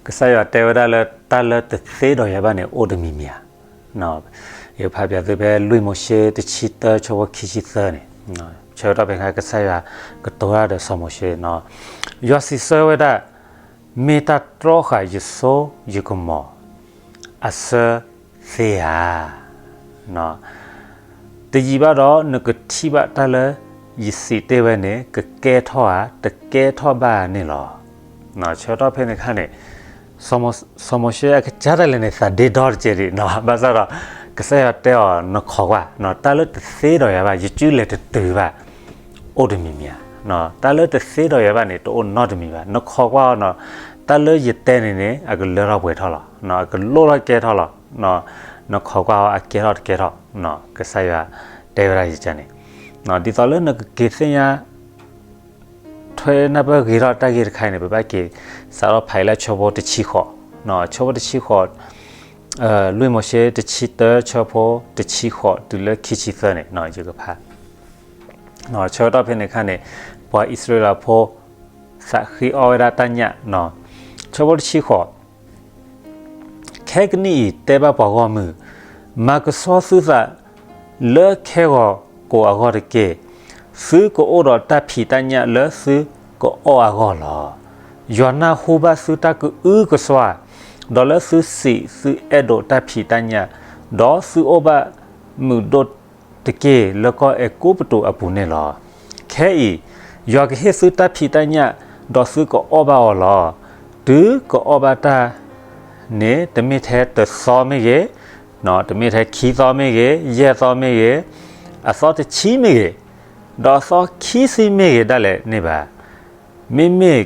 ကစၢ်ယွၤတဲဝဲဒၣ်လၢတၢ်လၢတသ့ဒီးယၤဘၣ်န့ၣ် အိၣ်တမံၤမံၤဧါ. ယကဖးပၠးသုဖဲလွံၢ်မိၤၡ့တဆံတၢဆၢဖိခံဆံသၢန့ၣ်, ဆၢကတီၢ်ဖဲန့ၣ် ကစၢ်ယွၤကတိၤတၢ်ဒီးစီၤမိၤၡ့, ယွၤစံးဆၢဝဲဒၣ်, မ့ၢ်တၢ်တြီဃာ်ယစိယကမီၤ အဆၢသ့ဧါ. တယံာ်ဘၣ်ဒီးနကထံၣ်ဘၣ်တၢ်လၢယစံးတ့ၢ်ဝဲန့ၣ် ကကဲထီၣ်ဧါ တကဲထီၣ်ဘၣ်န့ၣ်လီၤ. ဆၢကတီၢ်ဖဲန့ၣ်အခါန့ၣ် စီၤမိၤၡ့အကစၢ်ဒၣ်လဲာ်န့ၣ် သးဒ့ဒီတကဲးဒံး, ဘၣ်ဆၣ်ဒီး ကစၢ်ယွၤတဲအီၤ နခိးကွၢ်, တၢ်လၢတသ့ဒီးယၤဘၣ် ယကုလဲၤတတုၤဘၣ် အိၣ်တမံၤမံၤဧါ. တၢ်လၢတသ့ဒီးယၤဘၣ်န့ၣ် တအိၣ်နီတမံၤဘၣ်. နခိးကွၢ်အီၤနီၤ, တၢ်လၢယတဲန့ၣ်န့ၣ် အကလၢထီၣ်ပှဲၤထီၣ်လီၤ, အကလိၣ်ထီၣ်ကဲထီၣ်လီၤ. နခိးကွၢ်အီၤအကဲထီၣ်တကဲထီၣ်, ကစၢ်ယွၤတဲဝဲဒၣ်ယကန့ၣ်, ဒ်သိးလၢနကက့ၤသ့ၣ်ညါ ထွဲနၢ်ပၢၢ်ဂ့ၤထီၣ်တၢ်ဂ့ၢ်တခါအံၤန့ၣ် ပဘၣ်က့ၤစးထီၣ်ဖးအံၤလၢဆၢဖိတဆံဃိး, ဆၢဖိတဆံဃိး, လွံၢ်မိၤၡ့တဆံတၢဆၢဖိတဆံဃိးတုၤလၢခံဆံသၢန့ၣ် ယကဖး ဆၢကတီၢ်ဖဲန့ၣ်အခါန့ၣ် ပှၤအံၣ်စရ့လးဖိ သးဃ့အီၣ်ဝဲဒၣ်တၢ်ညၣ်, ဆၢဖိတဆံဃိး, ခဲကနံၣ်အံၤတဲဘၣ်ပှၤဂီၢ်မုၢ်, မၤကဆှီသုသးလၢခဲဂီၤကိာ်အဂီၢ်တက့ၢ်. သုကအိၣ်ဒီးတၢ်ဖံးတၢ်ညၣ်လၢသုကအီၣ်အဂီၢ်လီၤ. ယွၤနၢ်ဟူဘၣ်သုတၢ်ကအုကစွါ, ဒီးလၢသုစံးသုအဲၣ်ဒိးတၢ်ဖံးတၢ်ညၣ်, ဒီးသုအိၣ်ဘၣ်မုာ်ဒိၣ်တက့ၢ်လၢကီၢ်အဲၤကူပတူးအပူၤန့ၣ်လီၤ. ခဲအံၤ ယွၤကဟ့ၣ်သုတၢ်ဖံးတၢ်ညၣ်, ဒီးသုကအီၣ်ဘၣ်အီၤလီၤ. တုၤကအီၣ်ဘၣ်တၢ်န့ၣ် တမ့ၢ်ထဲတသီမ့ၢ်ဂ့ၤ, တမ့ၢ်ထဲခံသီမ့ၢ်ဂ့ၤ, ယဲၢ်သီမ့ၢ်ဂ့ၤ, အသီတဆံမ့ၢ်ဂ့ၤ, ဒီးအသီခံဆံမ့ၢ်ဂ့ၤဒၣ်လဲာ်န့ၣ်ဘၣ်. မ့မ့ၢ်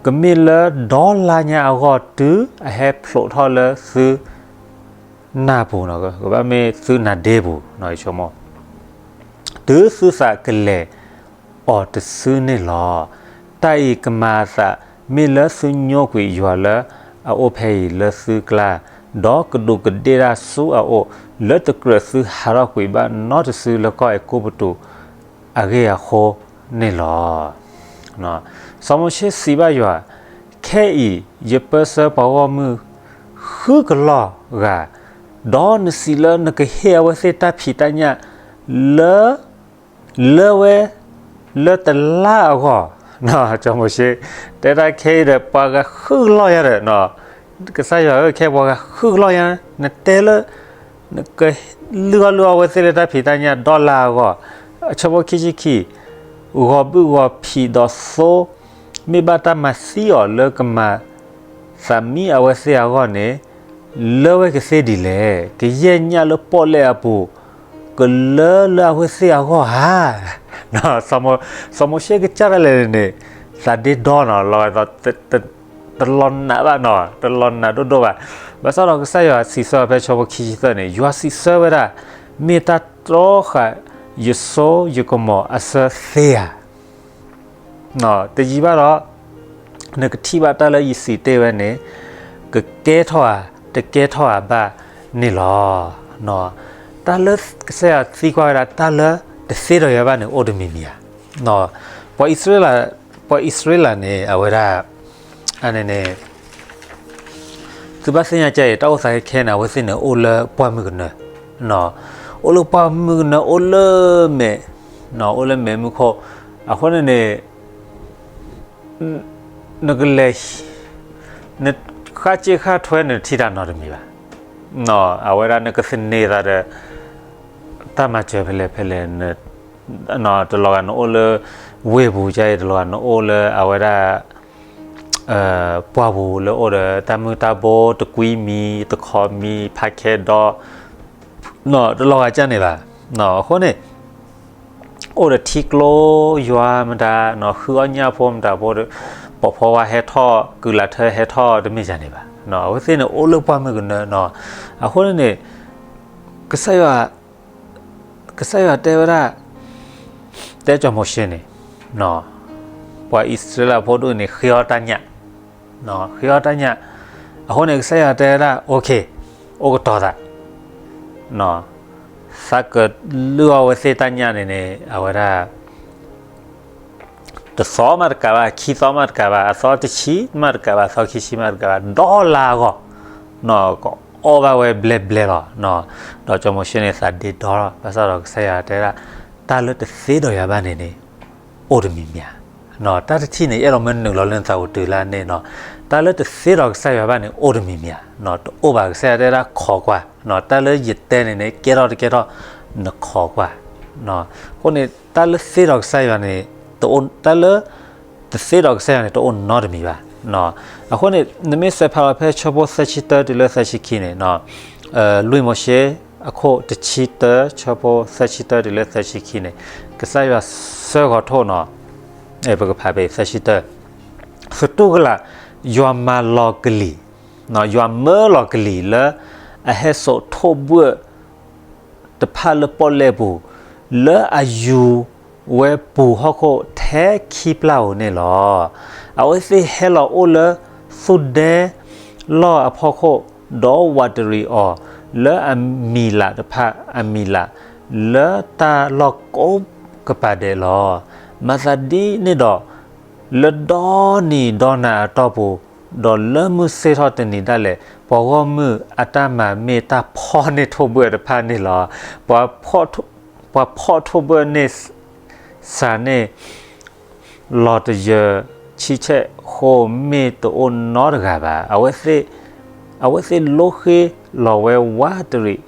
ကမ့ၢ်လၢဒီလါညါအဂီၢ်တုၤအဟဲဖျိးထီၣ်လၢသု နၢ်ပူၤ, ကဘၣ်မ့ၢ်သုနါဒ့ပူၤ, တုၤသုသးကလဲာ်အီၤတစုန့ၣ်လီၤ. တၢ်အံၤကမၤအသးမ့ၢ်လၢသုညိကွံာ်ယွၤလၢအအိၣ်ဖဲအံၤလၢသုကျါ, ဒီးကဒူးကဒ့ၣ်တၢ်ဆူအအိၣ်, လၢတကြၢးသုဟးထီၣ်ကွံာ်ဘၣ်နီတစုလၢကီၢ်အဲၤကူပတူး အဂ့ၢ်အဃိန့ၣ်လီၤ. စီၤမိၤၡ့စံးဘၣ်ယွၤ, ခဲအံၤ ယပၢဆှၢပှၤဂီၢ်မုၢ်ဃုကလီၢ်ဂၤ, ဒီးနစံးလၢနကဟ့ၣ်အဝဲသ့ၣ်တၢ်ဖံးတၢ်ညၣ်လၢ လၢဝဲ လၢတလါအဂီၢ်, စီၤမိၤၡ့ တဲတၢ်ခဲအံၤဒီး ပှၤဂၤဃုကလီၢ်ညါဒီး ကစၢ်ယွၤဧၢ ခဲပှၤဂၤဃုကလီၢ်ညါ, နတဲလၢ နကလုၢ်အီၣ်လုၢ်အီအဝဲသ့ၣ်လၢတၢ်ဖံးတၢ်ညၣ်ဒီလါအဂီၢ်, အဆၢဖိခံဆံခံ, ဂီၤဘုၣ်ဂီၤဖံးဒီးသိ မ့ၢ်ဘၣ်တၢ်မၤသံအီၤလၢကမၤသးမံအဝဲသ့ၣ်အဂီၢ်န့ၣ်, လၢဝဲကသ့ဒ်လဲၣ်. ကယဲၢ်ညၣ်လၢပီၣ်လဲၣ်အပူၤ ကလၢလၢအဝဲသ့ၣ်အဂီၢ်ဧါ. စီၤမိၤၡ့ကစၢ်ဒၣ်လဲာ်န့ၣ် သးဒ့ဒီနီၤ, တလီၤနာ်ဘၣ်နီၤ, တလီၤနာ်ဒိၣ်ဒိၣ်ဘၣ်. ဘၣ်ဆၣ်ဒီးကစၢ်ယွၤစံးဆၢဖဲဆၢဖိခံဆံသၢန့ၣ်, ယွၤစံးဆၢဝဲဒၣ်, မ့ၢ်တၢ်တြီဃာ်ယစိယကမီၤအဆၢသ့ဧါ. တယံာ်ဘၣ်ဒီး နကထံၣ်ဘၣ်တၢ်လၢယစံးတ့ၢ်ဝဲန့ၣ် ကကဲထီၣ်ဧါ တကဲထီၣ်ဧါဘၣ်န့ၣ်လီၤ. တၢ်လၢကစၢ်ယွၤသံကွၢ်ဝဲဒၣ် တၢ်လၢတသ့ဒီးယၤဘၣ်န့ၣ် အိၣ်တမံၤမံၤဧါ. ပှၤအံၣ်စရ့လး, ပှၤအံၣ်စရ့လးန့ၣ် အဝဲဒၣ် အန့ၣ်န့ၣ် သုဘၣ်သ့ၣ်ညါကဲအံၤ တၢ်အိၣ်သးခဲခဲန့ၣ် အဝဲသ့ၣ်န့ၣ် အိၣ်လၢပှၢ်မုၢ်ကနၢ, အိၣ်လၢပှၢ်မုၢ်ကနၢ အိၣ်လၢမဲာ်, အိၣ်လၢမဲာ်မူခိၣ်, အဃိန့ၣ်န့ၣ် နကလဲၤ, နဃၣ်စ့ၣ်ဃၣ်ထွဲန့ၣ် ထံၣ်တၢ်နီတမံၤဘၣ်. အဝဲဒၣ်နကသန့ၤသးဒီး တၢ်မၤစၢၤဖဲလဲၣ်ဖဲလဲၣ်, တလီၤဂာ်နအိၣ်လၢ ဝ့ၢ်ပူၤကဲအံၤ တလီၤဂာ်နအိၣ်လၢအဝဲဒၣ် ပှၢ်ပူၤလၢအိၣ်ဒီးတၢ်မုၢ်တၢ်ဘိ တကွံမံၤ တခီမံၤ ဖးခဲဒီး တလီၤဂာ်ကန့ၣ်ဘၣ်. အဃိန့ၣ် အိၣ်ဒီးထံကျိယွၤမတၤ, ဃုအီၣ်ညၣ်ဖိမတၤဖိ, ပိာ်ဖီဝါဟဲထီၣ် ကုၢ်လးထၢဟဲထီၣ် တမ့ၢ်ဒ်န့ၣ်ဘၣ်. အဝဲသ့ၣ်န့ၣ် အိၣ်လၢပှၢ်မုၢ်ကနၢ. အဃိန့ၣ်န့ၣ် ကစၢ်ယွၤ, ကစၢ်ယွၤတဲဝဲဒၣ်, တဲစီၤမိၤၡ့န့ၣ်, ပှၤအံၣ်စရ့လးဖိဒိၣ်န့ၣ် ဃ့အီၣ်တၢ်ညၣ်, ဃ့အီၣ်တၢ်ညၣ်. အဃိန့ၣ် ကစၢ်ယွၤတဲဝဲဒၣ် okay, အိၣ်ကတီၤသး, သးကလုၢ်အီၣ်ဝဲသ့ၣ်တၢ်ညၣ်န့ၣ်န့ၣ် အဝဲဒၣ် တသီမးတကးဘၣ်, ခံသီမးတကးဘၣ်, အသီတဆံမးတကးဘၣ်, အသီခံဆံမးတကးဘၣ်, ဒီလါအဂီၢ် ကအီၣ်ဘၣ်ဝဲဘျဲၣ်ဘျဲၣ်လီၤ. ဒီးစီၤမိၤၡ့န့ၣ် သးဒ့ဒီလီၤ, ဘၣ်ဆၣ်ဒီးကစၢ်ယွၤတဲဒၣ်, တၢ်လၢတသ့ဒီးယၤဘၣ်န့ၣ်န့ၣ် အိၣ်တမံၤမံၤဧါ. တၢ်တထံၣ်န့ၣ် အဲၣ်ဒိးမၢနုာ်လီၤလၢနသးအိၣ်တုၤလၢအန့ၣ်နီၤ, တၢ်လၢတသ့ဒီးကစၢ်ယွၤဘၣ်န့ၣ် အိၣ်တမံၤမံၤဧါ. တအိၣ်ဘၣ်, ကစၢ်ယွၤတဲဒၣ်ခိးကွၢ်, တၢ်လၢယတဲန့ၣ်န့ၣ် ကဲထီၣ်တကဲထီၣ် နခိးကွၢ်. အဃိန့ၣ် တၢ်လၢသ့ဒီးကစၢ်ယွၤန့ၣ် တအိၣ်, တၢ်လၢတသ့ဒီးကစၢ်ယွၤန့ၣ် တအိၣ်နီတမံၤဘၣ်. အဃိန့ၣ် နမ့ၢ်စဲးဖးလီၤဖဲဆၢဖိသၢဆံတၢတုၤလၢသၢဆံခံန့ၣ်, လွံၢ်မိၤၡ့ အခိၣ်တဆံတၢ ဆၢဖိသၢဆံတၢတုၤလၢသၢဆံခံန့ၣ်, ကစၢ်ယွၤစၢဃီၤထိၣ်နီၤ, ပကဖးဖဲသၢဆံတၢ, သတူၢ်ကလာ်, ယွၤမၤလီၤကလံၤ, ယွၤမၢလီၤကလံၤလၢ အဟဲစိာ်ထိၣ်ဘှၢၣ်တဖၣ်လၢပီၣ်လဲၣ်ပူၤ, လၢအယူၤဝဲပူၤဟီၣ်ခိၣ်ထဲခံပျၢ်ဧိၤန့ၣ်လီၤ. အဝဲသ့ၣ်ဟဲလီၤအိၣ်လၢသူၣ်ဒဲလီၢ်အဖီခိၣ်, ဒီးဝးတရံးအီၤလၢအမံၤလးတဖၣ် အမံၤလးလၢတၢ်လီၢ်ကိးကပၤဒဲးလီၤ. မၤသးဒ်န့ၣ်ဒီး လၢဒီနံၤဒီနၤအတီၢ်ပူၤ, ဒီးလၢမုၢ်ဆ့ၣ်ထီၣ်တနံၤဒၣ်လဲာ်, ပှၤဂီၢ်မုၢ်အတၢ်မၤမ့ၢ်တၢ်ဖီၣ်န့ၢ်ထိၣ်ဘှၢၣ်တဖၣ်န့ၣ်လီၤ. ပှၤဖီၣ်ထိၣ်ဘှၢၣ်န့ၣ် စးန့ၣ် လီၤတယၢၤဆံဆဲးဃိ မ့ၢ်တအိၣ်နီတဂၤဘၣ်. အဝဲသ့ၣ်လိဃ့လီၤဝဲဝးတရံး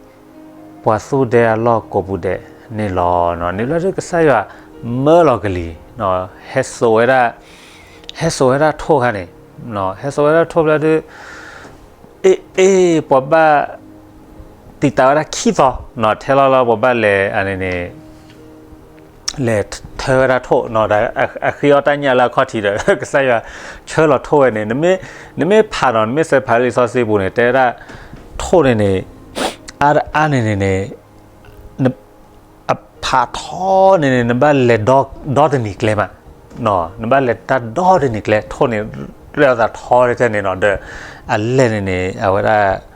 ပှၤသူၣ်ဒဲအလီၢ်ကိးပူၤဒဲးန့ၣ်လီၤ. န့ၣ်ဘျီဒုးကစၢ်ယွၤမၢလီၤကလံၤ, ဟဲစိာ်ဝဲဒၣ်, ဟဲစိာ်ဝဲဒၣ်ထိၣ်ခါန့ၣ်, ဟဲစိာ်ဝဲဒၣ်ထိၣ်ဘျီဒုး အ့ၣ်အ့ၣ် ပှၤဘၣ်တံာ်တာ်ဝဲဒၣ်ခံသီ, ထဲလီၤလၢပှၤဘၣ်လဲၤန့ၣ်န့ၣ် လဲၤထၢဝဲဒၣ်ထိၣ်, အဃ့အီၣ်တၢ်ညၣ်လၢအခီၣ်ထံးဒီး ကစၢ်ယွၤဆၢလီၤထိၣ်ဝဲန့ၣ်, နမ့ၢ်ဖးနီၤ, နမ့ၢ်စဲးဖးလၢလံာ်စီဆှံပူၤန့ၣ် တဲဝဲဒၣ်ထိၣ်န့ၣ်န့ၣ် အါအါန့ၣ်န့ၣ်န့ၣ် အဖးထီန့ၣ်န့ၣ် နဘၣ်လဲၤဒီတနံၤကျဲမး, နဘၣ်လဲၤတၢ်ဒီတနံၤကျဲ, ထိၣ်န့ၣ် ရဲၣ်အသးထီတကဲန့ၣ်နီၤ, ဒီးအလဲၢ်န့ၣ်န့ၣ် အဝဲဒၣ်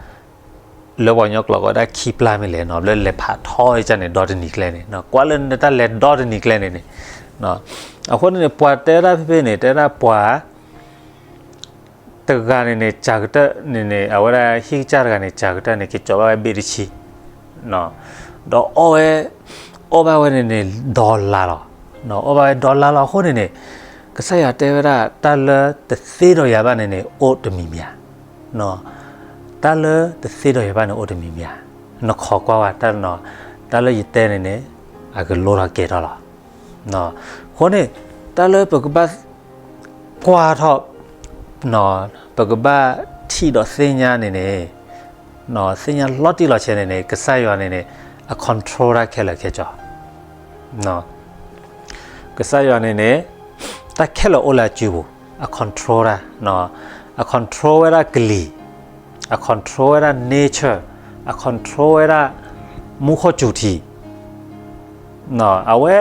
လၢပှၤကညီကျိာ်ကိးဝဲဒၣ်ခံပျၢ်မ့ၢ်လဲၣ်နီၤ, လၢလဲၤဖးထီတကဲန့ၣ် ဒီတနံၤကျဲန့ၣ်, ကွၢ်လၢနတၢ်လဲၤဒီတနံၤကျဲန့ၣ်န့ၣ်, အဃိန့ၣ်န့ၣ် ပှၤတဲဒၣ်ဖဲဖဲန့ၣ် တဲဒၣ်ပှၤ တဂၤန့ၣ်န့ၣ် စၢ်ကတၢၢ်န့ၣ်န့ၣ် အဝဲဒၣ်ဟံၣ်ကစၢ်တဂၤန့ၣ် စၢ်ကတၢၢ်န့ၣ် က့ၤကၠီၤဘၣ်ဝဲဘ့ၣ်တဆံ, ဒီးအီၣ်ဝဲ, အီၣ်ဘၣ်ဝဲန့ၣ်န့ၣ် ဒီလါလီၤ, အီၣ်ဘၣ်ဝဲဒီလါလီၤအဃိန့ၣ်န့ၣ် ကစၢ်ယွၤတဲဝဲဒၣ် တၢ်လၢတသ့ဒီးယၤဘၣ်န့ၣ်န့ၣ် အိၣ်တမံၤမံၤဧါ, တၢ်လၢတသ့ဒီးယၤဘၣ်န့ၣ် အိၣ်တမံၤမံၤဧါ, နခိးကွၢ်ဝဲတၢ်နီၤ, တၢ်လၢယတဲန့ၣ်န့ၣ် အကလိထီၣ်ကဲထီၣ်လီၤ. အဃိန့ၣ် တၢ်လၢပကဘၣ်ကွၢ်ထီၣ်, ပကဘၣ်ထံၣ်ဒီးသ့ၣ်ညါန့ၣ်န့ၣ်, သ့ၣ်ညါလီၤတံၢ်လီၤဆဲးန့ၣ်န့ၣ် ကစၢ်ယွၤန့ၣ်န့ၣ် အ control တၢ်ခဲလၢာ်ခဲဆ့ ကစၢ်ယွၤန့ၣ်န့ၣ် တၢ်ခဲလၢာ်အိၣ်လၢအစုပူၤ, အ control တၢ်, အ control ဝဲဒၣ်ကလံၤ, အ control ဝဲဒၣ် nature, အ control ဝဲဒၣ်မူခိၣ်စူၤထံ, အဝဲ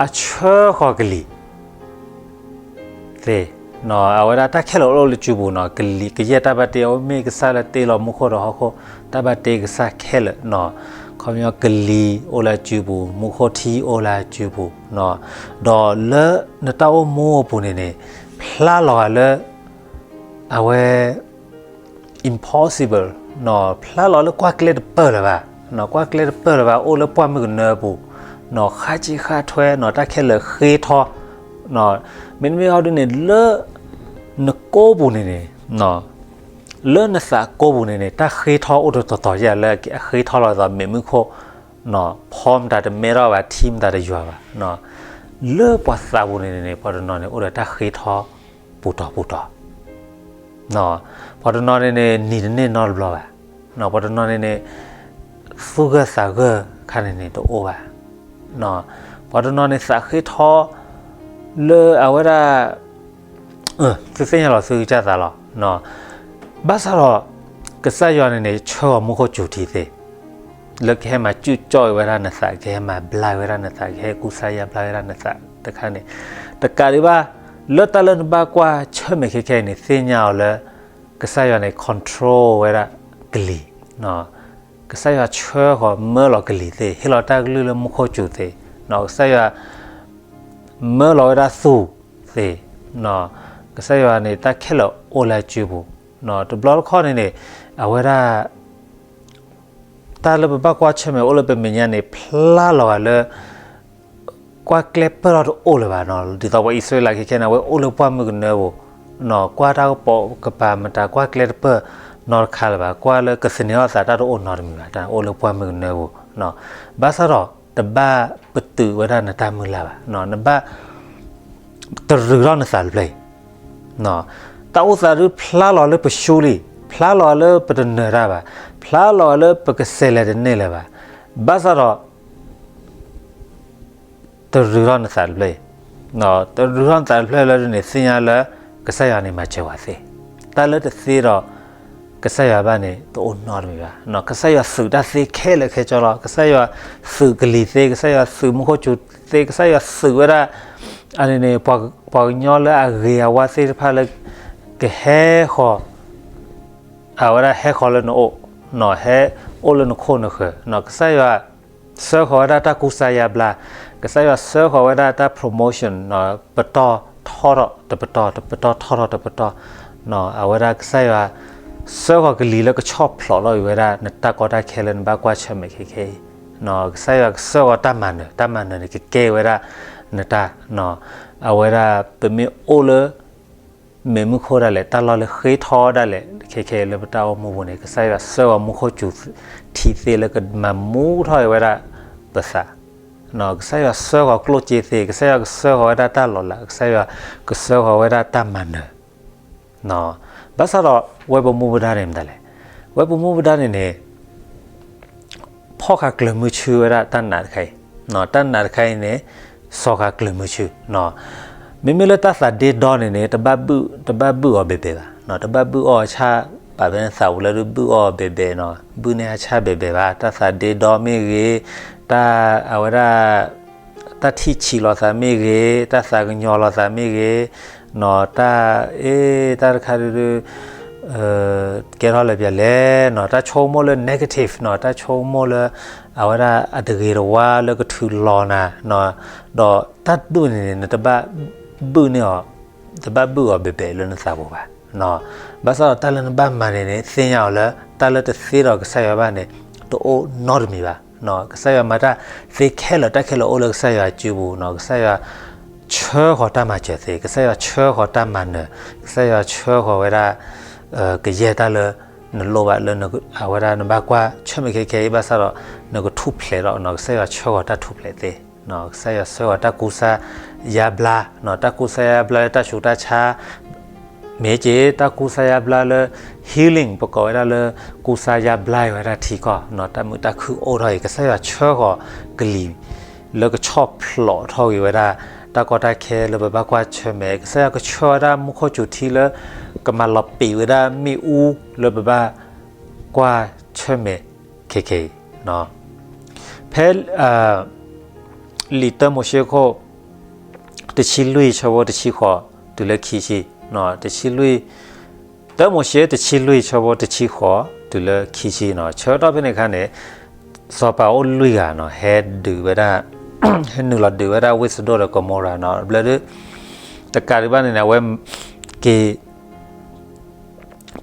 အဆၢဃီၤကလံၤ သ့, အဝဲဒၣ်တၢ်ခဲလၢာ်အိၣ်လၢစုပူၤနီၤ, ကလံၤကယဲၢ်တၢ်ဘၣ်တ့ အဝဲမ့ၢ်ကစၢ်လၢတ့လီၤမူခိၣ်ဒီးဟီၣ်ခိၣ်, တၢ်ဘၣ်တ့ကစၢ်ခဲလၢာ်နီၤ, ခီပညီကလံၤအိၣ်လၢစုပူၤ, မူခိၣ်ထံအိၣ်လၢစုပူၤ, ဒီးလၢနတၢ်အိၣ်မူအပူၤန့ၣ်န့ၣ် ဖျါလီၤဂာ်လၢ အဝဲ impossible ဖျါလီၤလၢကွၢ်ကျဲတပၢၢ်လၢၤဘၣ်, ကွၢ်ကျဲတပၢၢ်လၢၤဘၣ် အိၣ်လၢပှၢ်မုၢ်ကနၢအပူၤ, ဃါဆံးဃါထွဲ တၢ်ခဲလၢာ်ဃ့ထီ, မ့တမ့ၢ်အီၤဒ်န့ၣ် လၢနကိးပူၤန့ၣ်န့ၣ်, လၢနသးကိးပူၤန့ၣ်န့ၣ် တၢ်ဃ့ထီအိၣ်တတီၤတီၤယဲၢ်လၢအဃ့ထီလီၤသး မ့ၢ်မုၢ်ခိၣ် ဖီမတၤတမဲထီၣ်ဘၣ် ထံမတၤတယွၤဘၣ်, လၢပှၤသးပူၤန့ၣ်န့ၣ် ပှၤတနီၤန့ၣ် အိၣ်ဒီးတၢ်ဃ့ထီပူၤတီၤပူၤတီၤ, ပှၤတနီၤန့ၣ်န့ၣ် နံၤတန့ၢ်နီတဘျီဘၣ်, ပှၤတနီၤန့ၣ်န့ၣ် သူၣ်ဂၢၢ်သးဂၢၢ်ခါန့ၣ်န့ၣ်တအိၣ်ဘၣ်, ပှၤတနီၤန့ၣ်သးဃ့ထီ လၢအဝဲဒၣ် သုသ့ၣ်ညါလီၤသုကစၢ်သးလီၤ, ဘၣ်ဆၣ်ဒီး ကစၢ်ယွၤန့ၣ်န့ၣ် ဆှၢအီၤမူခိၣ်စူၤထံသ့, လၢကဟဲမၤစူၢ်ကၠီၣ်ဝဲဒၣ်နသး, ကဟဲမၤဘျါဝဲဒၣ်နသး, ကဟဲကူစါယါဘျါဝဲဒၣ်နသးတခါန့ၣ်, တကးဒံးဘၣ် လၢတၢ်လၢနဘၣ်ကွၢ်ဆၢၣ်မဲာ်ခဲခဲအံၤန့ၣ် သ့ၣ်ညါအီၤလၢ ကစၢ်ယွၤန့ၣ် control ဝဲဒၣ်ကလံၤ, ကစၢ်ယွၤဆှၢဃီၤမၢလီၤကလံၤသ့, ဟ့ၣ်လီၤတၢ်ကလုၢ်လၢမူခိၣ်စူၤသ့, ကစၢ်ယွၤ မၢလီၤဝဲဒၣ်သူၣ် သ့, ကစၢ်ယွၤန့ၣ် တၢ်ခဲလၢာ်အိၣ်လၢအစုပူၤ, တဘျီတခီၣ်န့ၣ်န့ၣ် အဝဲဒၣ် တၢ်လၢပဘၣ်ကွၢ်ဆၢၣ်မဲာ်အိၣ်လၢပမဲာ်ညါန့ၣ် ဖျါလီၤဂာ်လၢ ကွၢ်ကျဲပၢၢ်ထီၣ်တအိၣ်လၢၤဘၣ်, ဒ်သိးပှၤအံၣ်စရ့လးခဲခဲန့ၣ် အဝဲအိၣ်လၢပှၢ်မုၢ်ကနၢပူၤ, ကွၢ်တၢ်ကပိာ်ကပၤမတၤ ကွၢ်ကျဲတပၢၢ်နီတခါလၢၤဘၣ်, ကွၢ်လၢကသန့ၤထီၣ်သးတၢ်တအိၣ်နီတမံၤဘၣ်, တၢ်အိၣ်လၢပှၢ်မုၢ်ကနၢပူၤ, ဘၣ်ဆၣ်ဒီး တဘၣ်ပတုာ်ဝဲဒၣ်နတၢ်မုၢ်လၢ်ဘၣ်, နဘၣ် တရူးထီၣ်နသးတဖျၢၣ်အံၤ, တၢ်အိၣ်သးဒုးဖျါလီၤလၢပဆူလံ, ဖျါလီၤလၢပတနၢၤတၢ်ဘၣ်, ဖျါလီၤလၢပကစဲးလဲၤတန့ၢ်လၢၤဘၣ်, ဘၣ်ဆၣ်ဒီး တရူးထီၣ်နသးတဖျၢၣ်အံၤ, တရူးထီၣ်နသးတဖျၢၣ်လၢဒ်န့ၣ် သ့ၣ်ညါလၢ ကစၢ်ယွၤန့ၣ်မၤစၢၤဝဲသ့, တၢ်လၢတသ့ဒီး ကစၢ်ယွၤဘၣ်န့ၣ် တအိၣ်နီတမံၤဘၣ်, ကစၢ်ယွၤသုးတၢ်သ့ခဲလၢာ်ခဲဆ့လီၤ, ကစၢ်ယွၤသုးကလံၤသ့, ကစၢ်ယွၤသုးမူခိၣ်စူၤသ့, ကစၢ်ယွၤသုးဝဲဒၣ် အန့ၣ်န့ၣ် ပှၤကညီလၢအဂ့ၤအဝါသ့ၣ်တဖၣ်လၢ ကဟဲဃီၤ အဝဲဒၣ်ဟဲဃီၤလၢနအိၣ်, ဟဲအိၣ်လၢနခိၣ်နဃၢၤ, ကစၢ်ယွၤ ဆှၢဃီၤဝဲဒၣ်တၢ်ကူစါယါဘျါ, ကစၢ်ယွၤဆှၢဃီၤဝဲဒၣ်တၢ် promotion ပတီၢ်ထီထီၣ်တပတီၢ်, တပတီၢ်ထီထီၣ်တပတီၢ်, အဝဲဒၣ်ကစၢ်ယွၤ ဆှၢဃီၤကလံၤလၢကဆီၣ်ဖျိးထီၣ်အံၤဝဲဒၣ် နတၢ်ကီတၢ်ခဲလၢနဘၣ်ကွၢ်ဆၢၣ်မဲာ်ခဲခဲအံၤ, ကစၢ်ယွၤကဆှၢဃီၤတၢ်မၤနၢၤ, တၢ်မၤနၢၤန့ၣ် ကကဲဝဲဒၣ် နတၢ်, အဝဲဒၣ်ပမ့ၢ်အိၣ်လၢ မ့ၢ်မူခိၣ်ဒၣ်လဲာ် တၢ်လီၢ်လၢဃ့ထီဒၣ်လဲာ် ခဲခဲလၢပတၢ်အိၣ်မူပူၤန့ၣ် ကစၢ်ယွၤဆှၢဃီၤမူခိၣ်စူၤထံသ့လၢကမၤမူထီၣ်အံၤဝဲဒၣ်ပသး, ကစၢ်ယွၤဆှၢဃီၤကျိၣ်စ့သ့, ကစၢ်ယွၤကဆှၢဃီၤဝဲဒၣ်တၢ်လီၤလး, ကစၢ်ယွၤကဆှၢဃီၤဝဲဒၣ်တၢ်မၤနၢၤ, ဘၣ်ဆၣ်ဒီး ဝဲပမူပဒါန့ၣ်မတၤလဲၣ်, ဝဲပမူပဒါန့ၣ်န့ၣ် ဖီၣ်ဃာ်ကျၢၤမုဆူဝဲဒၣ်တၢ်နာ်တခါအံၤ, တၢ်နာ်တခါအံၤန့ၣ် စီၤဃာ်ကျၢၤမုဆူ, မ့မ့ၢ်လၢတၢ်သးဒ့ဒီန့ၣ်န့ၣ် တဘၣ်ဘုၣ်အီၤဘဲဘဲဘၣ်, တဘၣ်ဘုၣ်အီၤအဆၣ်, ပာ်ဖဲန့ၣ်သးပူၤလၢဒုးဘုၣ်အီၤဘဲဘဲနီၤ, ဘုၣ်န့ၢ်အဆၣ်ဘဲဘဲဘၣ်, တၢ်သးဒ့ဒီမ့ၢ်ဂ့ၤ, တၢ်အဝဲဒၣ် တၢ်ထံၣ်ဆံးလိာ်သးမ့ၢ်ဂ့ၤ, တၢ်သးကညီၤလိာ်သးမ့ၢ်ဂ့ၤ, နီၤ တၢ် အ့ တၢ်တခါဒုးဒုး ကဲထီၣ်လၢပျၢၤလဲၣ်နီၤ, တၢ်ဆိကမိၣ်လၢ negative နီၤ, တၢ်ဆိကမိၣ်လၢ အဝဲဒၣ်အတဂ့ၤတဝါလၢကထုးလီၤနၤ, ဒီးတၢ်ဒူၣ်န့ၣ်န့ၣ် နတဘၣ်ဘုၣ်န့ၢ်အီၤ, တဘၣ်ဘုၣ်အီၤဘဲဘဲလၢနသးပူၤဘၣ်. ဘၣ်ဆၣ်ဒီးတၢ်လၢနဘၣ်မၤန့ၣ်န့ၣ် သ့ၣ်ညါအီၤလၢ တၢ်လၢတသ့ဒီးကစၢ်ယွၤဘၣ်န့ၣ် တအိၣ်နီတမံၤဘၣ်. ကစၢ်ယွၤမၤတၢ်သ့ခဲလၢာ်, တၢ်ခဲလၢာ်အိၣ်လၢကစၢ်ယွၤအစုပူၤနီၤ, ကစၢ်ယွၤဆှၢဃီၤတၢ်မၤစၢၤသ့, ကစၢ်ယွၤဆှၢဃီၤတၢ်မၤနၢၤ, ကစၢ်ယွၤဆှၢဃီၤဝဲဒၣ် ကယဲၢ်တၢ်လၢနလိၣ်ဘၣ်လၢ အဝဲဒၣ်နဘၣ်ကွၢ်ဆၢၣ်မဲာ်ခဲခဲအံၤ ဘၣ်ဆၣ်ဒီး နကထူၣ်ဖျဲးဒီးနီၤ, ကစၢ်ယွၤဆှၢဃီၤတၢ်ထူၣ်ဖျဲးသ့, ကစၢ်ယွၤဆှၢဃီၤတၢ်ကူစါယါဘျါ, တၢ်ကူစါယါဘျါလၢတၢ်ဆူးတၢ်ဆါ မ့ၢ်က့ တၢ်ကူစါယါဘျါလၢ healing ပကိးဝဲဒၣ်လၢ ကူစါယါဘျါအံၤဝဲဒၣ်ထံကီၢ်နီၤ, တၢ်မုာ်တၢ်ခုၣ်အိၣ်ထီၣ်အံၤ ကစၢ်ယွၤဆှၢဃီၤကလံၤ လၢကဆီၣ်ဖျိးထီၣ်ဂ့ၤဝဲဒၣ် တၢ်ကီတၢ်ခဲလၢပဘၣ်ကွၢ်ဆၢၣ်မဲာ်, ကစၢ်ယွၤကဆှၢဝဲဒၣ်မူခိၣ်စူၤထံလၢ ကမၤလီၤပံာ်ဝဲဒၣ်မ့ၣ်အူလၢပဘၣ်ကွၢ်ဆၢၣ်မဲာ်ခဲခဲအံၤ, ဖဲ လံာ်တၢမိၤၡ့ခိၣ် တဆံလွံၢ် ဆၢဖိတဆံဃိး တုၤလၢခံဆံ, တဆံလွံၢ်, တၢမိၤၡ့ တဆံလွံၢ် ဆၢဖိတဆံဃိး တုၤလၢခံဆံနီၤ, ဆၢကတီၢ်ဖဲန့ၣ်အခါန့ၣ် စီၤပၤအိၣ်လွံၢ်ဂၤနီၤ ဟဲဒုးဝဲဒၣ်, ဟဲနုာ်လီၤဒုးဝဲဒၣ်ဝ့ၢ်စဒိၣ်ဒီးကမိၤရၤနီၤ, ဘျီဒုး တကးဒံးဘၣ်န့ၣ်န့ၣ် အဝဲက့ၤ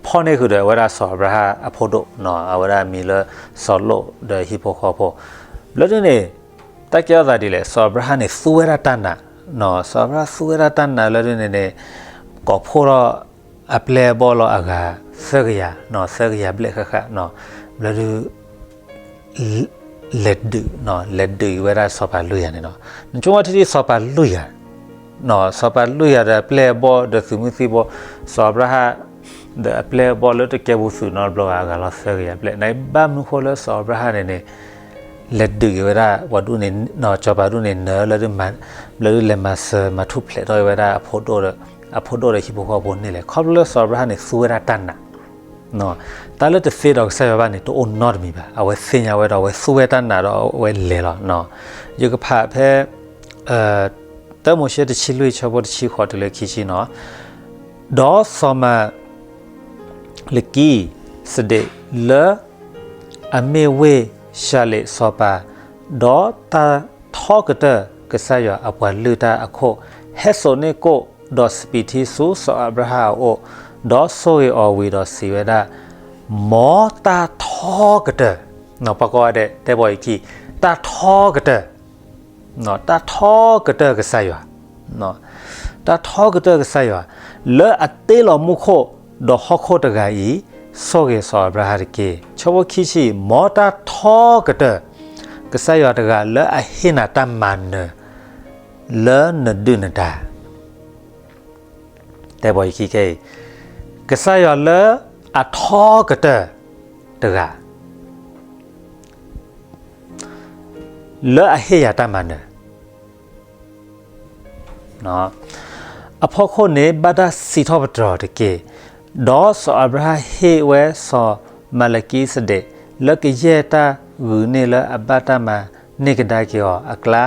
ဖီၣ်န့ၢ်ဃုာ်ဒီးအဝဲဒၣ်စီၤအၤဘြၤဟၣ်အဖိဒိၣ်နီၤ, အဝဲဒၣ်အမံၤလၢစီၤလိာ်ဒီးဟံၣ်ဖိဃီဖိ, ဘျီဒုးန့ၣ် တၢ်ကဲထီၣ်သးဒ်လဲၣ်, စီၤအၤဘြၤဟၣ်န့ၣ် သူဝဲဒၣ်တၢ်နာ်နီၤ, စီၤအၤဘြၤဟၣ်သူဝဲဒၣ်တၢ်နာ်လၢဒုးန့ၣ်န့ၣ် ကိးဖှိၣ်ထီၣ်အပျဲၢ်အဘီၣ်လီၤအဂၤသၢကယၤနီၤ, သၢကယၤဘျဲၣ်ဃၣ်ဃၣ်နီၤ, ဘျီဒုး လဲၤဒုးနီၤ, လဲၤဒုးအံၤဝဲဒၣ်စီၤပၤလွံၢ်ဂၤန့ၣ်နီၤ, နဆိကမိၣ်ထံထံစီၤပၤလွံၢ်ဂၤ စီၤပၤလွံၢ်ဂၤဒီးအပျဲၢ်အဘီၣ်ဒီးသုးမုၢ်သံၣ်ဘိ, စီၤအၤဘြၤဟၣ် ဒီးအပျဲၢ်အဘီၣ်လၢတကဲပူၤသုးနီတဘျီဘၣ် အဂၤလီၤသၢကယၤဘျဲၣ်, နဘၣ်မနုၤဃိလၢစီၤအၤဘြၤဟၣ်န့ၣ်န့ၣ် လဲၤဒုးက့ၤဝဲဒၣ်ပှၤဒူၣ်န့ၣ်, စီၤပၤဒူၣ်န့ၣ်နၢလၢဒုး, ဘျီဒုးလဲၤမၤစၢၤမၤထူၣ်ဖျဲးထီၣ်ဝဲဒၣ်အဖိဒိၣ်ဒီး, အဖိဒိၣ်ဒီးဟံၣ်ဖိဃီဖိန့ၣ်လဲၣ်, ခီဖျိလၢစီၤအၤဘြၤဟၣ်န့ၣ် သူဝဲဒၣ်တၢ်နာ် တၢ်လၢတသ့ဒီးကစၢ်ယွၤဘၣ်န့ၣ် တအိၣ်နီတမံၤဘၣ်, အဝဲသ့ၣ်ညါဝဲဒီး အဝဲသူဝဲတၢ်နာ်ဒီးအဝဲလဲၤလီၤ. ယကဖးဖဲ တၢမိၤၡ့ တဆံလွံၢ် ဆၢဖိတဆံဃိးတုၤလၢခံဆံနီၤ, ဒီးစီၤမၤလကံစဒ့းလၢ အမ့ၢ်ဝ့ၢ်ၡၤလ့းစီၤပၤ, ဒီးတၢ်ထီကတၢၢ်ကစၢ်ယွၤအပှၤလုၢ်တၢ်အခိၣ်, ဟဲစိာ်န့ၢ်ကိၣ် ဒီးစပံးထံဆူစီၤအၤဘြၤဟၣ်အအိၣ်, ဒီးဆိၣ်ဂ့ၤအီၤဝံၤဒီးစံးဝဲဒၣ်, မ်တၢ်ထီကတၢၢ်, ပှၤကိးဂၤဒဲးတဲဘီယခံ, တၢ်ထီကတၢၢ်, တၢ်ထီကတၢၢ်ကစၢ်ယွၤ, တၢ်ထီကတၢၢ်ကစၢ်ယွၤ, လၢအတ့လီၤမူခိၣ်ဒီးဟီၣ်ခိၣ်တဂၤအံၤ, ဆိၣ်ဂ့ၤစီၤအၤဘြၤဟၣ်တက့ၢ်. ဆၢဖိခံဆံ, မ်တၢ်ထီကတၢၢ်, ကစၢ်ယွၤတဂၤလၢအဟ့ၣ်နၤတၢ်မၤနၢၤ လၢနဒုၣ်နဒါ တဲဘီယခံခဲအံၤ, ကစၢ်ယွၤလၢအထီကတၢၢ်တဂၤ, လၢအဟ့ၣ်ယၤတၢ်မၤနၢၤ အဖီခိၣ်န့ၣ် ဘၣ်တၢ်စံးထီၣ်ပတြၢၤတက့ၢ်. ဒီးစီၤအၤဘြၤဟၣ်ဟ့ၣ်ဝဲစီၤမၤလကံစဒ့း လၢကယဲၢ်တၢ်ဂုာ်န့ၢ်လၢအဘၣ်တၢ်မၤန့ၢ်ကဒါက့ၤအီၤအကျါ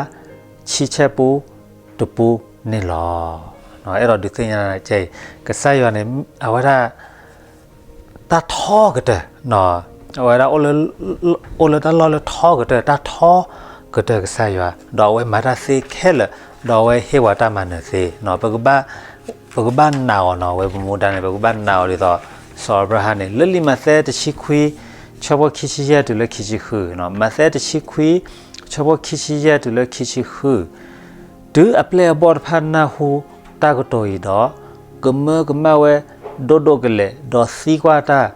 ဆံဆဲပူတပူန့ၣ်လီၤ. အဲၣ်ဒိးဒုးသ့ၣ်ညါနၤ ကစၢ်ယွၤန့ၣ် အဝဲဒၣ် တၢ်ထီကတၢၢ်, အဝဲဒၣ် အိၣ်လၢတၢ်လီၢ်လၢထီကတၢၢ်, တၢ်ထီကတၢၢ်ကစၢ်ယွၤ, ဒီးအဝဲမၤတၢ်သ့ခဲလၢာ်, ဒီးအဝဲဟ့ၣ်ဝဲတၢ်မၤနၢၤသ့, ပကဘၣ်နာ်အီၤနီၤ, အဝဲပမူဒါန့ၣ် ပကဘၣ်နာ်အီၤဒ်သိး စီၤအၤဘြၤဟၣ်န့ၣ် လၢလံာ်မးသဲတဆံခွံ ဆၢဖိခံဆံယဲၢ်တုၤလၢခံဆံဃု, မးသဲတဆံခွံ ဆၢဖိခံဆံယဲၢ်တုၤလၢခံဆံဃု, တုၤအပျဲၢ်အဘီၣ်တဖၣ်နၢ်ဟူတၢ်ကတိၤအံၤဒီး, ကမၢကမၣ်ဝဲဒိၣ်ဒိၣ်ကလဲာ်, ဒီးသံကွၢ်တၢ်,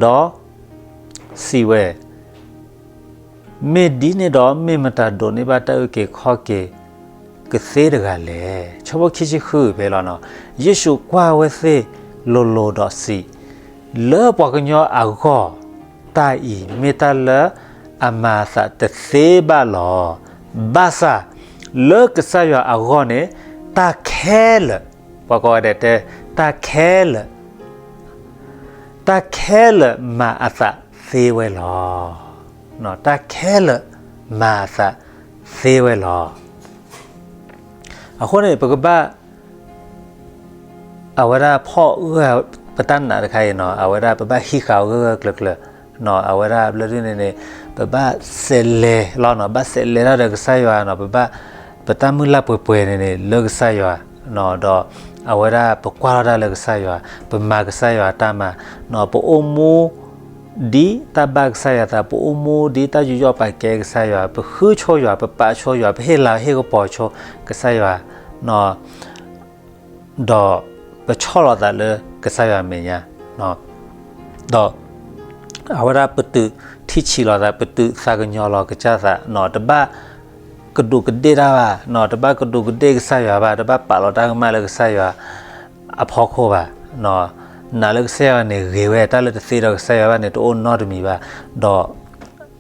ဒီးစံးဝဲ, မ့ၢ်ဒ်န့ၣ်ဒီး မ့ၢ်မတၤဒိးန့ၢ်ဘၣ်တၢ်အုၣ်က့ၤခီၣ်က့ၤကသ့တဂၤလဲၣ်. ဆၢဖိခံဆံဃုဖဲလီၤနီၤ, ယ့ၣ်ၡူးကွၢ်ဝဲသ့ၣ်လိၤလိၤဒီးစံး, လၢပှၤကညီအဂီၢ် တၢ်အံၤမ့ၢ်တၢ်လၢအမၤအသးတသ့ဘၣ်လီၤ. ဘၣ်ဆၣ်လၢကစၢ်ယွၤအဂီၢ်န့ၣ် တၢ်ခဲလၢာ်, ပှၤကိးဂၤဒဲးတဲ, တၢ်ခဲလၢာ်, တၢ်ခဲလၢာ်မၤအသးသ့ဝဲလီၤ. တၢ်ခဲလၢာ်မၤအသးသ့ဝဲလီၤ. အဃိန့ၣ် ပကဘၣ် အဝဲဒၣ်ဖီၣ်ဂၢၢ်ပတၢ်နာ်တခါအံၤနီၤ, အဝဲဒၣ်ပဘၣ်ဟံးဃာ်အီၤဂၢၢ်ဂၢၢ်ကျၢၤကျၢၤနီၤ, အဝဲဒၣ်ဘျၢဒုန့ၣ်န့ၣ် ပဘၣ်စဲးလဲၤလီၤနီၤ, ဘၣ်စဲးလဲၤတၢ်ဒီးကစၢ်ယွၤနီၤ, ပဘၣ် ပတၢ်မုၢ်လၢ်ပှဲၤပှဲၤန့ၣ်န့ၣ် လၢကစၢ်ယွၤနီၤ, ဒီးအဝဲဒၣ်ပကွၢ်ထီၣ်တၢ်လၢကစၢ်ယွၤ, ပမၤကစၢ်ယွၤတၢ်မၤနီၤ, ပအိၣ်မူ ဒ်တၢ်ဘၣ်ကစၢ်ယွၤသး, ပအိၣ်မူဒ်တၢ်ယူးယီၣ်ပာ်ကဲကစၢ်ယွၤ, ပဃုဆိယွၤ, ပပာ်ဆိယွၤ, ပဟ့ၣ်လၤဟ့ၣ်ကပီၤဆိကစၢ်ယွၤ, ဒီးပဆီၣ်လီၤသးလၢကစၢ်ယွၤအမဲာ်ညါ, ဒီးအဝဲဒၣ်ပတုာ်ထံၣ်ဆံးလီၤသး, ပတုာ်သးကညီၤလီၤကစၢ်သး, တဘၣ်ကဒူးကဒ့ၣ်တၢ်ဘၣ်, တဘၣ်ကဒူးကဒ့ၣ်ကစၢ်ယွၤဘၣ်, တဘၣ်ပာ်လီၤတၢ်ကမၣ်လၢကစၢ်ယွၤအဖီခိၣ်ဘၣ်. နာ်လၢကစၢ်ယွၤန့ၣ်ဂ့ၤဝဲ, တၢ်လၢတသ့ဒီးကစၢ်ယွၤဘၣ်န့ၣ် တအိၣ်နီတမံၤဘၣ်. ဒီး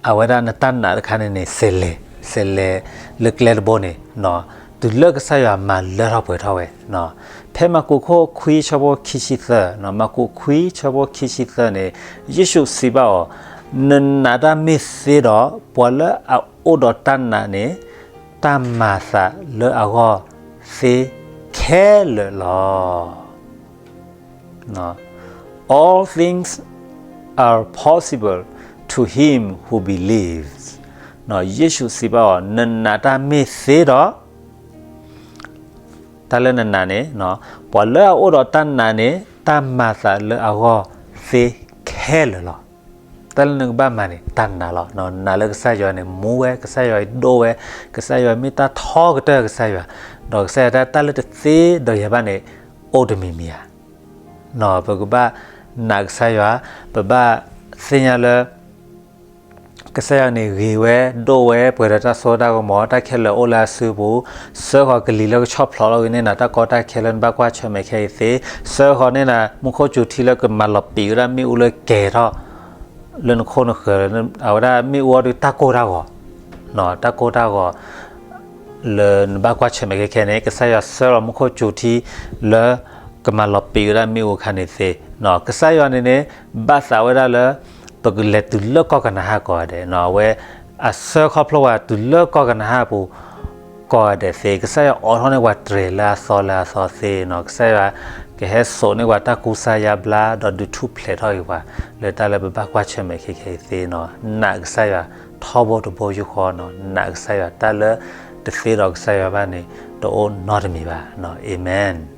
အဝဲဒၣ်နတၢ်နာ်တခါန့ၣ်န့ၣ် စဲးလဲၤ, စဲးလဲၤလၢကျဲတဘိန့ၣ်, တုၤလၢကစၢ်ယွၤမၤလၢထီၣ်ပှဲၤထီၣ်ဝဲ. ဖဲမၢ်ကူးခိၣ်ခွံဆၢဖိခံဆံသၢ, မၢ်ကူးခွံဆၢဖိခံဆံသၢန့ၣ် ယ့ၣ်ၡူးစံးဘၣ်အီၤ, နနာ်တၢ်မ့ၢ်သ့ဒီး ပှၤလၢအအိၣ်ဒီးတၢ်နာ်န့ၣ် တၢ်မၤသးလၢအဂီၢ်သ့ခဲလၢာ်လီၤ. All things are possible to him who believes. ယ့ၣ်ၡူးစံးဘၣ်အီၤ, နနာ်တၢ်မ့ၢ်သ့ဒီး တၢ်လၢနနာ်န့ၣ်, ပှၤလၢအအိၣ်ဒီးတၢ်နာ်န့ၣ် တၢ်မၤသးလၢအဂီၢ်သ့ခဲလၢာ်လီၤ. တၢ်လၢနကဘၣ်မၤန့ၣ် တၢ်နာ်လီၤ. နာ်လၢကစၢ်ယွၤန့ၣ် မူဝဲ, ကစၢ်ယွၤအံၤဒိၣ်ဝဲ, ကစၢ်ယွၤမ့ၢ်တၢ်ထီကတၢၢ်ကစၢ်ယွၤ, ဒီးကစၢ်ယွၤတၢ်လၢတသ့ဒီးယၤဘၣ်န့ၣ် အိၣ်တမံၤမံၤဧါ. ပကဘၣ်နာ်ကစၢ်ယွၤ, ပဘၣ်သ့ၣ်ညါလၢ ကစၢ်ယွၤန့ၣ်ဂ့ၤဝဲ, ဒိၣ်ဝဲ, ပှဲၤဒီးတၢ်စိတၢ်ကမီၤ, တၢ်ခဲလၢာ်အိၣ်လၢအစုပူၤ, စၢဃီၤကလံၤလၢကဆီၣ်ဖျိးလီၤက့ၤန့ၢ်နၤတၢ်ကီတၢ်ခဲလၢနဘၣ်ကွၢ်ဆၢၣ်မဲာ်ခဲအံၤသ့, စၢဃီၤန့ၢ်နၤမူခိၣ်စူၤထံလၢကမၤလီၤပံာ်ဝဲဒၣ်မ့ၣ်အူလၢကဲၤထီၣ် လၢနခိၣ်နဃၢၤ, အဝဲဒၣ်မ့ၣ်အူအီၤဒုးတၢ်ကိၢ်တၢ်ဂီၤ, တၢ်ကိၢ်တၢ်ဂီၤ လၢနဘၣ်ကွၢ်ဆၢၣ်မဲာ်ခဲခဲန့ၣ် ကစၢ်ယွၤစၢလီၤမူခိၣ်စူၤထံလၢ ကမၤလီၤပံာ်ဝဲဒၣ်မ့ၣ်အူအခါန့ၣ်သ့. ကစၢ်ယွၤန့ၣ်န့ၣ် ဘၣ်သးဝဲဒၣ်လၢ ပကလဲၤတုၤလၢကီၢ်ကနၤဧၣ်ကိးဂၤဒဲး, အဝဲအစၢဃီဖျိဝဲတုၤလၢကီၢ်ကနၤဧၣ်ပူၤ ကိးဂၤဒဲးသ့, ကစၢ်ယွၤအိးထီၣ်န့ၢ်ပှၤတြဲၤလၢအသီလၢအသီသ့, ကစၢ်ယွၤကဟဲစိာ်န့ၢ်ပှၤတၢ်ကူစါယါဘျါ ဒီးဒုးထူၣ်ဖျဲးထီၣ်က့ၤပှၤ လၢတၢ်လၢပဘၣ်ကွၢ်ဆၢၣ်မဲာ်ခဲခဲအံၤသ့နီၤ. နာ်ကစၢ်ယွၤထီဘိတဘိယူၢ်ဃီနီၤ, နာ်ကစၢ်ယွၤ တၢ်လၢတသ့ဒီးကစၢ်ယွၤဘၣ်န့ၣ် တအိၣ်နီတမံၤဘၣ်. အၤမ့ၣ်.